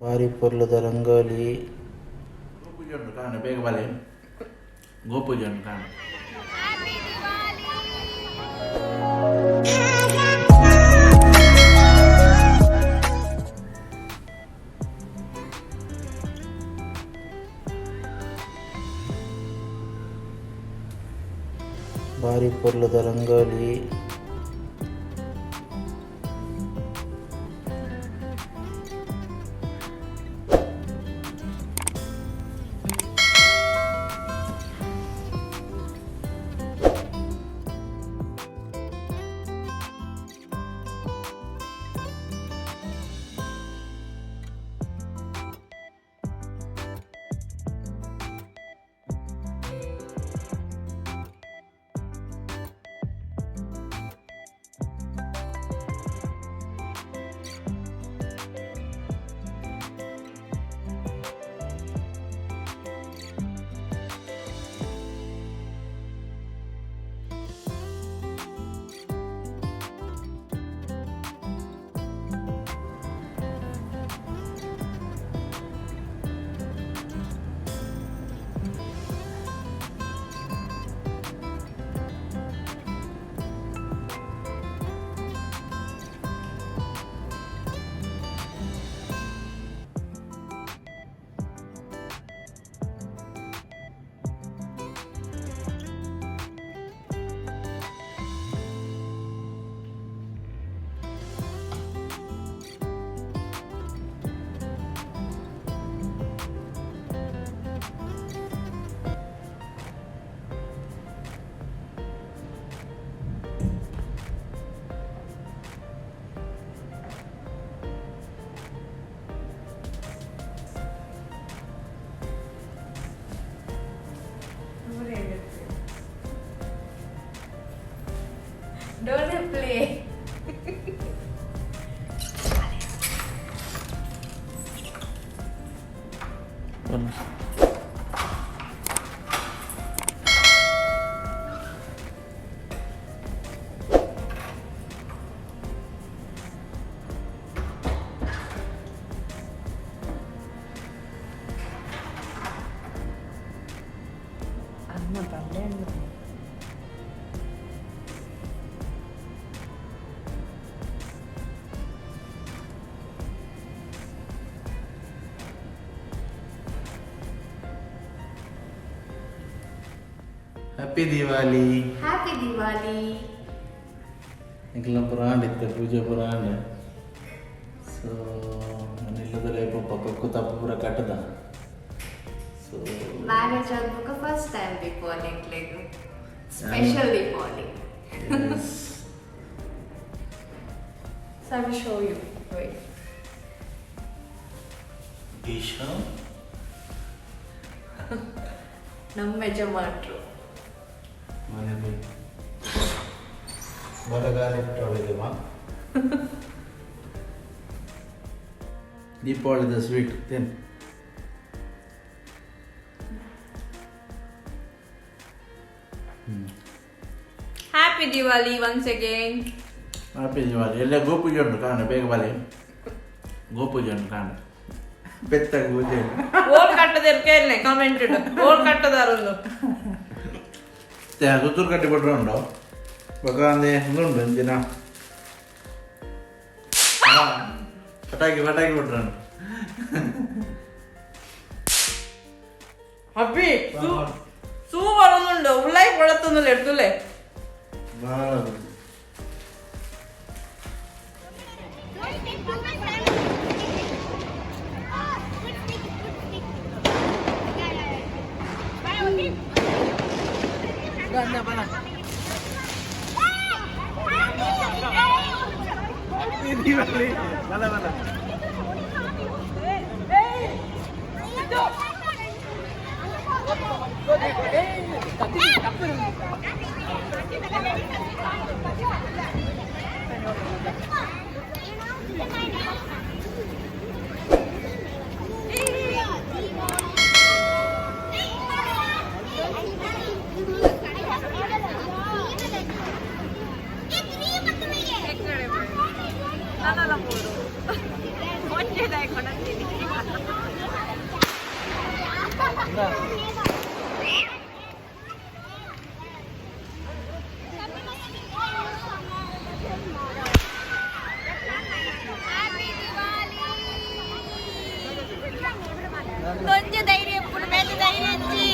ಬಾರಿ ಪೊರ್ಲುದ ರಂಗೋಲಿ. ಗೋಪೂಜೆ ಉಂಡು ಕಾಣ ಬೇಗ ಬಲೆ, ಗೋಪೂಜೆ ಉಂಡು ಕಾಣ. ಬಾರಿ ಪೊರ್ಲುದ ರಂಗೋಲಿ. Don't play. ಅನ್ನ ಬಲ್ಲೆ. Happy Diwali. Happy Diwali. ನಿಕ್ಲೆನ ಪೂರ ಆಂಡ್ ಇತ್ತೆ ಪೂಜೆ ಪೂರ ಆಂಡ್. ಸೊ ಇಲ್ಲದಲ್ಲ ಪಪ್ಪ ಕೊಕ್ಕು ತಪ್ಪು ಪೂರ ಕಟ್ಟದ. ಸೊ ಮ್ಯಾರೇಜ್ ಆದ್ಬುಕ ಫಸ್ಟ್ ಟೈಮ್ ದೀಪಾವಳಿ ಎಂಕ್ಲೆಗ್, special Deepavali. So I will show you. Wait. Isha. ನಮ್ಮ ಯಜಮಾನ್ರು. ಮನೆ ಬರಗಾಲ ಇಟ್ಟೊಳಿದೆವ. ದೀಪಾವಳಿದ ಸ್ವೀಟ್ ತಿನ್. Happy Diwali once again. Happy Diwali. ಎಲ್ಲ ಗೋಪೂಜೆ ಉಂಟು ಕಾಣ ಬೇಗ ಬಲೆ, ಗೋಪೂಜೆ ಉಂಟು ಕಾಣ ಬೆತ್ತ ಪೂಜೆ. ಓಲ್ ಕಟ್ಟದಿರ್ಕೆ ಕಾಮೆಂಟ್ ಇಡು, ಓಲ್ ಕಟ್ಟದಾರೊಂದು. ಸುತ್ತೂರು ಕಟ್ಟಿ ಬಿಟ್ರೆ ಉಂಡು ಬೊಕ ಅಂದೆ ಉಂಡು ದಿನ ಪಟಾಕಿ ಪಟಾಕಿ ಬಿಟ್ರೆ. ಅಬ್ಬಿ ಸೂ ಬರೋದುಂಡು, ಉಳ್ಳಾಯಿ ಕೊಳತ್ತೊಂದು ಎಡ್ದುಲೆ. ಭಾಳ. ದೀಪಾವಳಿ ಬಲ ಬಲ. కొంచెం ధైర్యం ఇప్పుడు పెద్ద ధైర్యం వచ్చి.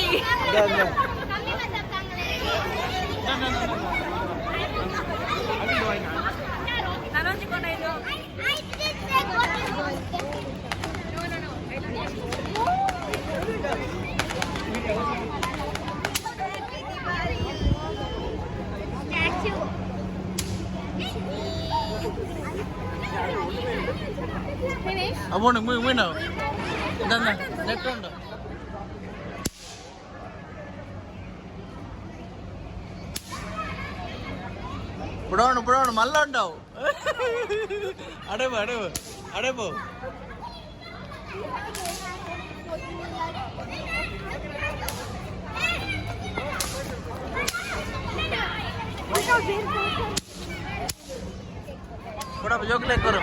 ಅವನು ಮೀನು ನೆಟ್ ಉಂಟು. ಬಿಡೋಣ ಬಿಡೋಣ, ಮಲ್ಲ ಉಂಟವು. ಅಡೆ ಬೋ, ಅಡೆ ಬೋ, ಅಡೆ ಬೋ. ಕೊಡಪ್ಪ, ಜೋಕ್ಲೆ ಕೊರು.